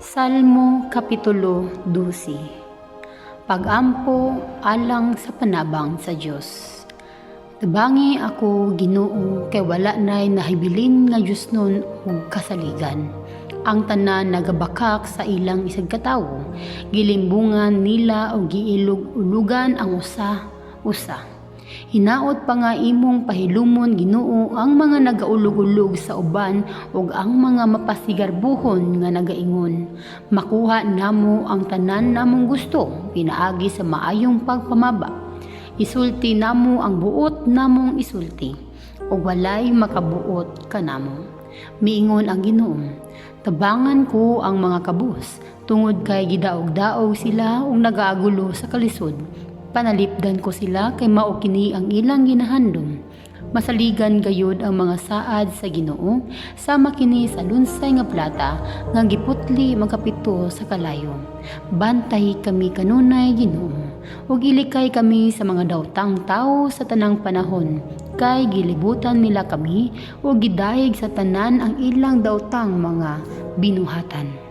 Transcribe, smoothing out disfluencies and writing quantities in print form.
Salmo Kapitulo 12. Pag-ampo alang sa panabang sa Dios. Tabangi ako, Ginoo, kay wala nay nahibilin nga Diosnon ug kasaligan. Ang tanan nagabakak sa ilang isagkatawo, gilimbungan nila og giilog-ulugan ang usa usa. Hinaot pa nga imong pahilumon, Ginoo, ang mga nagaulog-ulog sa uban ug ang mga mapasigarbuhon nga nagaingon, "Makuha namo ang tanan namong gusto pinaagi sa maayong pagpamaba. Isulti namo ang buot namong isulti ug walay makabuot kanamo." Miingon ang Ginoo, "Tabangan ko ang mga kabus tungod kay gidaog-daog sila ug nagaagulo sa kalisod. Panalipdan ko sila kay mao kini ang ilang ginahandom." Masaligan gayud ang mga saad sa Ginoo, sama kini sa lunsay nga plata nga giputli magkapito sa kalayo. Bantay kami kanunay, Ginoo, ug ilikay kami sa mga dawtang tawo sa tanang panahon, kay gilibutan nila kami ug gidayeg sa tanan ang ilang dawtang mga binuhatan.